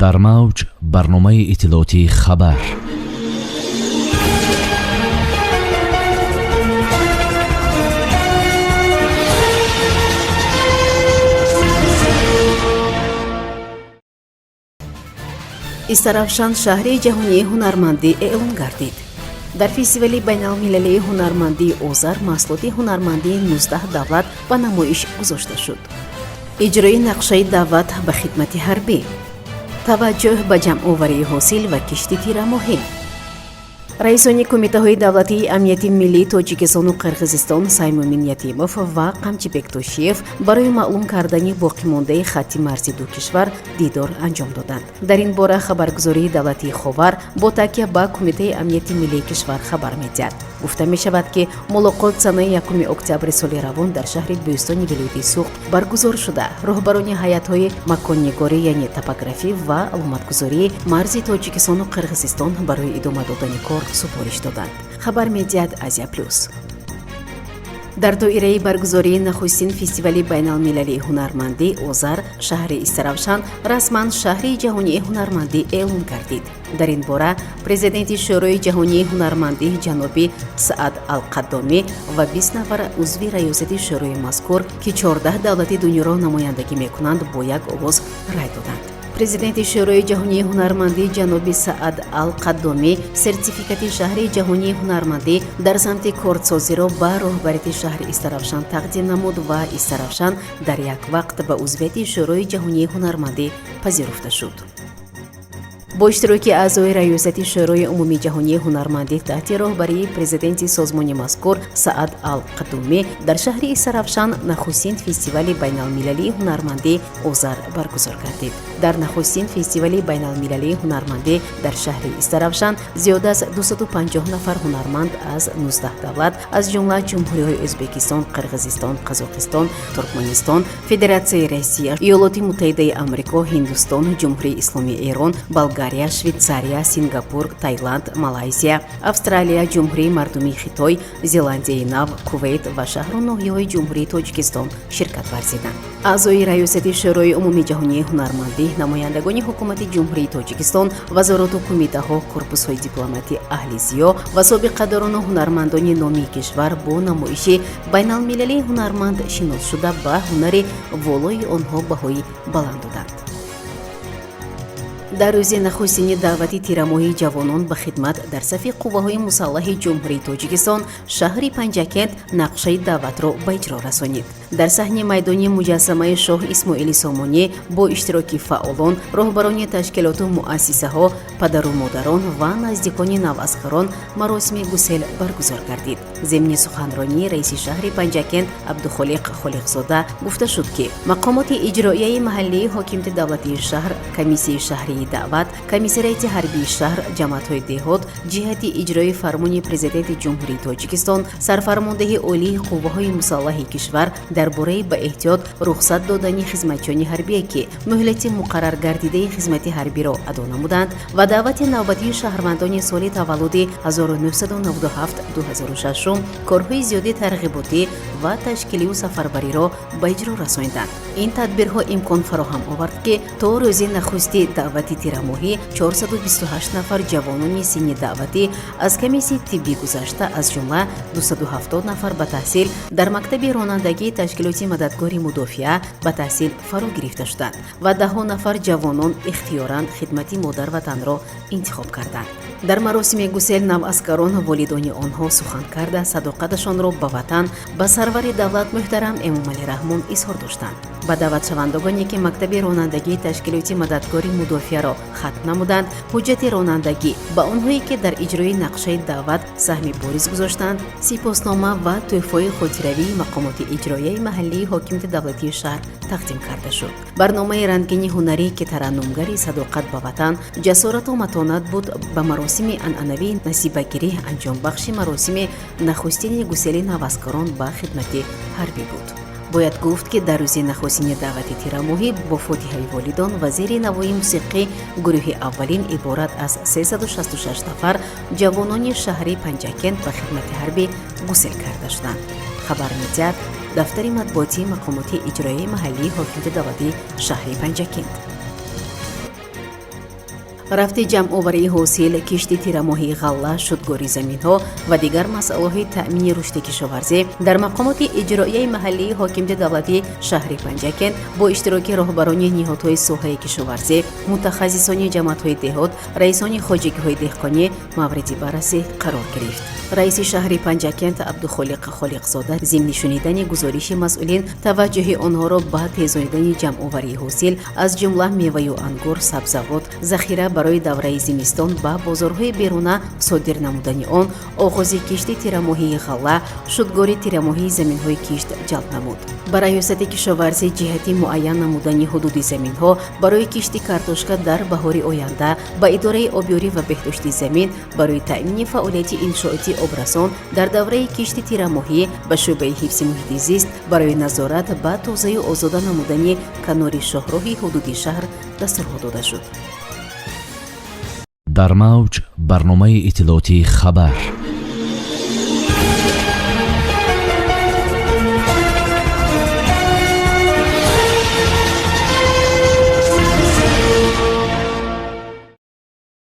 Дар мавҷ барномаи иттилоотии «Хабар». Истаравшан шаҳри ҷаҳонии ҳунармандӣ эълон гардид. Дар фестивали байналмилалии ҳунармандии Озар маҳсулоти ҳунармандии 19 давлат ба намоиш гузошта шуд. Иҷрои нақшаи даъват ба хидмати ҳарбӣ, таваҷҷӯҳ ба ҷамъоварии ҳосил ва кишти тирамоҳӣ. Раисони кумитаҳои давлатии амнияти миллии Тоҷикистону Қирғизистон Саймумин Ятимов ва Қамчибек Тошиев барои маълум кардани боқимондаи хатти марзи ду кишвар дидор анҷом доданд. Дар ин бора хабаргузории давлатии «Ховар» бо такя ба Кумитаи амнияти миллии кишвар хабар медиҳад. Гуфта мешавад, ки мулоқот санаи 1 октябри соли равон дар шаҳри Бӯстони вилояти Суғд баргузор шуда, роҳбарони ҳайатҳои маконнигорӣ, яъне топографӣ ва аломатгузории марзи Тоҷикистону Қирғизистон барои идома додани кор супориш доданд, хабар медиҳад «Азия Плюс». Дар доираи баргузории нахустин фестивали байналмилалии ҳунармандӣ Озар шаҳри Истаравшан расман шаҳри ҷаҳонии ҳунармандӣ эълон гардид. Дар ин бора президенти Шӯрои ҷаҳонии ҳунармандӣ ҷаноби Саад Алқаддомӣ ва 20 нафар узви раёсати шӯрои мазкур, ки 14 давлати дунёро намояндагӣ мекунанд, бо як овоз рай доданд. Президенти Шӯрои ҷаҳонии ҳунармандӣ ҷаноби Саад Ал-Қаддомӣ сертификати шаҳри ҷаҳонии ҳунармандӣ дар самти кортсозиро ба роҳбарияти шаҳри Истаравшан тақдим намуд ва Истаравшан дар як вақт ба узвияти Шӯрои ҷаҳонии ҳунармандӣ пазируфта шуд. Бо иштироки аъзои раёсати Шӯрои умумии ҷаҳонии ҳунармандӣ таҳти роҳбарии президенти созмони мазкур Саад Ал Қадумӣ дар шаҳри Истаравшан нахустин фестивали байналмилалии ҳунармандӣ Озар баргузор гардид. Дар нахустин фестивали байналмилалии ҳунармандӣ дар шаҳри Истаравшан зиёда аз 250 нафар ҳунарманд аз 19 давлат, аз ҷумла ҷумҳуриҳои Ӯзбекистон, Қирғизистон, Қазоқистон, Туркманистон, Федератсияи Россия, Иёлоти Муттаҳидаи Амрико, Ҳиндустон, Ҷумҳурии Исломии Эрон, Болгария, Швейтсария, Сингапур, Таиланд, Малайзия, Австралия, Ҷумҳурии Мардумии Хитой, Зеландияи Нав, Кувейт ва шаҳру ноҳияҳои Ҷумҳурии Тоҷикистон ширкат варзиданд. Аъзои раёсати Шӯрои умумии ҷаҳонии ҳунармандӣ, намояндагони ҳукумати Ҷумҳурии Тоҷикистон, вазорату кумитаҳо, корпусҳои дипломатӣ, аҳли зиё ва собиқадорону ҳунармандони номии кишвар бо намоиши байналмилалии ҳунарманд шинос шуда, ба ҳунари волои онҳо баҳои баланд доданд. Дар рӯзи нахустини даъвати тирамоҳии ҷавонон ба хидмат дар сафи қувваҳои мусаллаҳи Ҷумҳурии Тоҷикистон шаҳри Панҷакент нақшаи даъватро ба иҷро расонид. Дар саҳни майдони муҷассамаи шоҳ Исмоили Сомонӣ бо иштироки фаъолон, роҳбарони ташкилоту муассисаҳо, падару модарон ва наздикони наваскарон маросими гусел баргузор гардид. Зимни суханронии раиси шаҳри Панҷакент Абдухолиқ Холиқзода гуфта шуд, ки мақомоти иҷроияи маҳаллии ҳокимияти давлатии шаҳр, комиссияи шаҳрии даъват, комиссариати ҳарбии шаҳр, ҷамоатҳои деҳот ҷиҳати иҷрои фармони Президенти Ҷумҳурии Тоҷикистон, Сарфармондеҳи Олии Қувваҳои мусаллаҳи кишвар дар бораи ба эҳтиёт рухсат додани хизматчиёни ҳарбие, ки муҳлати муқарраргардидаи хизмати ҳарбиро адо намуданд, ва даъвати навбатии шаҳрвандони соли таваллуди 1997-2006 корҳои зиёди тарғиботӣ ва ташкилию сафарбариро ба иҷро расонданд. Ин тадбирҳо имкон фароҳам овард, ки то рӯзи нахусти даъвати тирамоҳӣ 428 нафар ҷавонони синни даъватӣ аз комиссияи тиббӣ гузашта, аз ҷумла 270 нафар ба таҳсил дар мактаби ронандагии ташкилоти мададгори мудофиа ба таҳсил фаро гирифта шуданд ва даҳҳо нафар ҷавонон ихтиёран хидмати модарватанро интихоб карданд. Дар маросими гусел наваскарон, волидони онҳо сухан карда, садоқаташонро ба ватан, ба сарвари давлат муҳтарам Эмомалӣ Раҳмон изҳор доштанд. Ба даъватшавандагоне, ки мактаби ронандагии ташкилоти мададгори мудофиаро хатм намуданд, ҳуҷҷати ронандагӣ, ба онҳое, ки дар иҷрои нақшаи даъват саҳми бориз гузоштанд, сипоснома ва тӯҳфаи хотиравии мақомоти иҷроияи маҳаллии ҳокимияти давлатии шаҳр тақдим карда шуд. Барномаи рангини ҳунарӣ, ки тараннумгари садоқат ба ватан, ҷасорату матонат буд, ба маросими анъанавии насибагирӣ анҷомбахши маросими нахустини гусели наваскарон ба хидмати ҳарбӣ буд. Бояд гуфт, ки дар рӯзи нахустини даъвати тирамоҳӣ бо фотиҳаи волидон ва зери навои мусиқӣ гурӯҳи аввалин иборат аз 366 нафар ҷавонони шаҳри Панҷакент ба хидмати ҳарбӣ гусел карда шуданд, хабар медиҳад дафтари матбуотии мақомоти иҷроияи маҳаллии ҳокимияти давлатии шаҳри Панҷакент. Рафти ҷамъоварии ҳосил, кишти тирамоҳии ғалла, шудгори заминҳо ва дигар масъалаҳои таъмини рушди кишоварзӣ дар мақомоти иҷроияи маҳаллии ҳокимияти давлатии шаҳри Панҷакент бо иштироки роҳбарони ниҳодҳои соҳаи кишоварзӣ, мутахассисони ҷамоатҳои деҳот, раисони хоҷагиҳои деҳқонӣ мавриди баррасӣ қарор гирифт. Раиси шаҳри Панҷакент Абдухолиқ Холиқзода зимни шунидани гузориши масъулин таваҷҷӯҳи онҳоро ба тезонидани ҷамъоварии ҳосил, аз ҷумла меваю ангур, сабзавот, захира барои давраи зимистон, ба бозорҳои беруна содир намудани он, оғози кишти тирамоҳии ғалла, шудгори тирамоҳии заминҳои кишт ҷалб намуд. Ба Раёсати кишоварзӣ ҷиҳати муайян намудани ҳудуди заминҳо барои кишти картошка дар баҳори оянда, ба Идораи обёрӣ ва беҳдошти замин барои таъмини фаъолияти иншооти обрасон дар давраи кишти тирамоҳӣ, ба шӯъбаи ҳифзи муҳити зист барои назорат ба тозаю озода намудани канори шоҳроҳи ҳудуди шаҳр дастурҳо дода шуд. Дар мавҷ барномаи иттилоотии «Хабар».